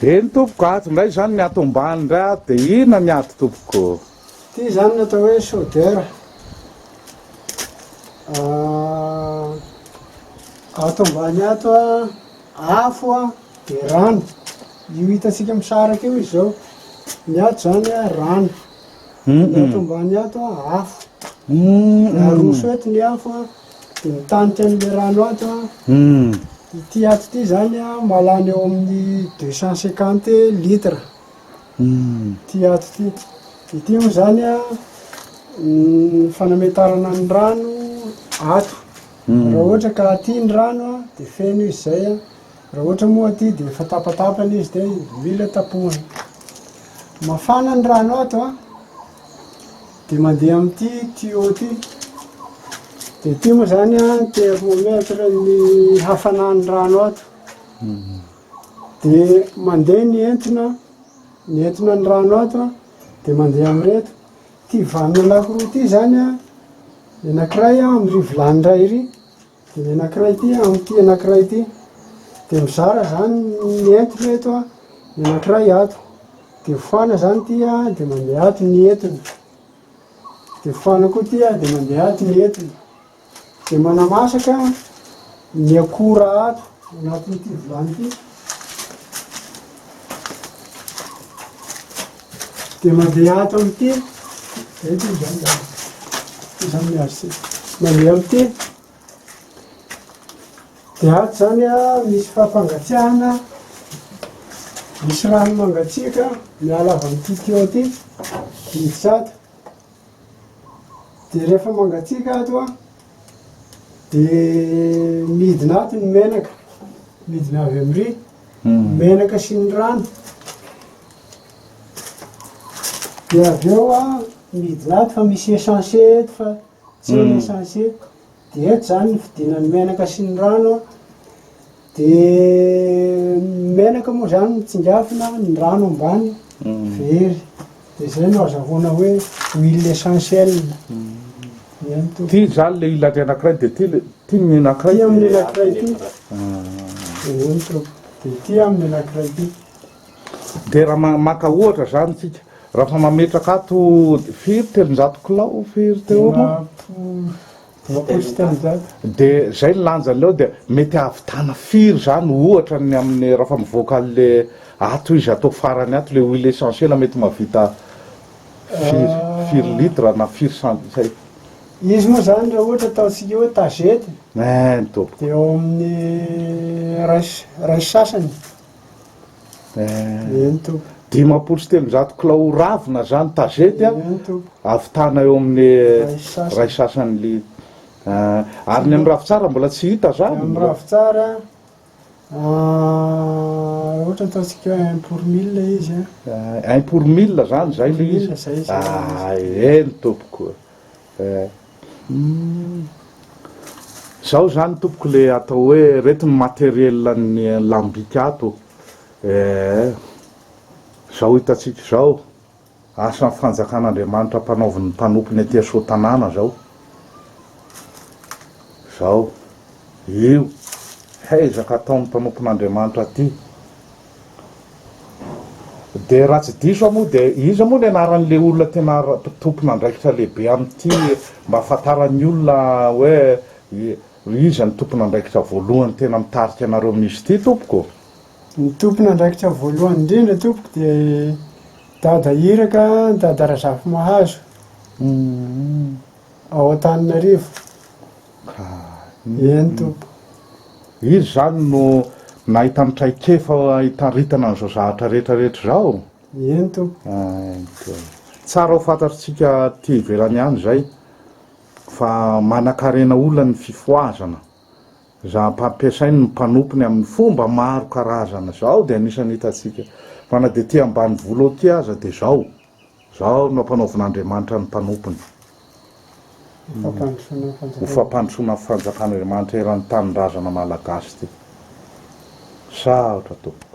Eny tompoko, ato indray izany ny ato ambany indray ato dia inona ny ato tompoko? Ity izany no atao hoe chaudeur. Ato ambany ato afo dia rano. Io hitantsika misaraka io izy izao. Ny ato izany rano. Ny ato ambany ato afo. Dia aroso eto ny afo dia mitanika an'ilay rano ato. Ity ato ity izany mahalany eo amin'ny 250 litres. Ity ato ity. Ity moa izany ny fanametarana ny rano ato. Raha ohatra ka aty ny rano dia feno izy izay. Raha ohatra moa aty dia efa tapatapany izy dia mila tapohana. Mafana ny rano ato an, dia mandeha amin'ity tuyau ity. Dia ity moa izany an thermomètre ny hafanan'ny rano ato. Dia mandeha ny entona, ny entona ny rano ato an, dia mandeha amin'ireto. Ity vanne anankiroa ity izany an, ny anankiray an amin'ry vilany iray iry, Dia ny anankiray ity amin'ity anankiray ity. Dia mizara zany ny entona eto a, ny anankiray ato. Dia foana zany ity a, dia mandeha ato ny entona. Dia foana koa ity a, dia mandeha ato ny entona. Dia manamasaka ny akora ato anatin'ity vilany ity. Dia mandeha ato amin'ity, eto izy zany zany. Ity zany ny azy ity. Mandeha amin'ity. Dia ato zany a, misy fampangatsiahana, misy rano mangatsiaka miala avy amin'ity tuyau ity, miditra ato. Dia rehefa mangatsiaka ato a, dia midina ato ny menaka, midina avy amin'ry, menaka sy ny rano. Dia avy eo a, midina ato fa misy essence eto fa tsy eo ny essence. Dia eto izany ny fidinan'ny menaka sy ny rano a, dia ny menaka moa izany mitsingafina, ny rano ambany very. Dia izay no azahoana hoe huile essentielle. Eny tompoko. Ty zany le ilany anakiray de ty le ty ny anakiray. Ty amin'ny anakiray ty. Eny tompoko. Dia ty amin'ny anakiray ty. De raha maka ohatra zany tsika, raha fa mametraka ato firy 300 kilao firy teo moa? 350. De zay ny lanjany eo de mety ahavitana firy zany ohatra ny amin'ny raha fa mivoaka an'le ato izy atao farany ato le huile essentielle mety mahavita firy firy litre na firy cent tsy haiko. Izy moa zany raha ohatra ataontsika hoe tagety Eny tompoko. de eo amin'ny ray ray sasany. Eny tompoko. 350 kilao ravina zany tazety a, Eny tompoko. ahavitana eo amin'ny Ray sasany. ray sasany li. Ary ny amin'ny ravintsara mbola tsy hita zany? Ny amin'ny ravintsara, raha ohatra ataontsika hoe un pour mille izy a. Un pour mille zany zay le izy? Mille zay zay. Ah, eny tompoko. Eh. Zao zany tompoko le atao hoe reto ny matériel ny lambic ato eh. Zao hitantsika izao, asan'ny fanjakan'Andriamanitra ampanaovin'ny mpanompony aty Soatanàna zao. Zao, io, hezaka ataon'ny mpanompon'Andriamanitra aty. Dia raha tsy diso aho moa dia iza moa ny anaran'ilay olona tena tompon'andraikitra lehibe amin'ity mba ahafantaran'ny olona hoe iza ny tompon'andraikitra voalohany tena mitarika anareo amin'izy ity tompoko? Ny tompon'andraikitra voalohany indrindra tompoko dia Dada Iraka Dada Razafimahazo ao Antananarivo. Eny tompoko. Izy izany no nahitany traikefa hitaritana an'izao zavatra rehetra rehetra izao? Eny tompoko. Eny tompoko. Tsara ho fantatr'tsika aty ivelany ihany izay fa manankarena olona ny fifohazana. Izay ampiasainy ny mpanompony amin'ny fomba maro karazana. Izao dia anisan'ny hitantsika fa na dia aty ambanivolo aty aza dia izao. Izao no ampanaovin'Andriamanitra ny mpanompony. Ho fampandrosoana ny fanjakan'Andriamanitra eran'ny tanindrazana malagasy ity. Saotra tompoko.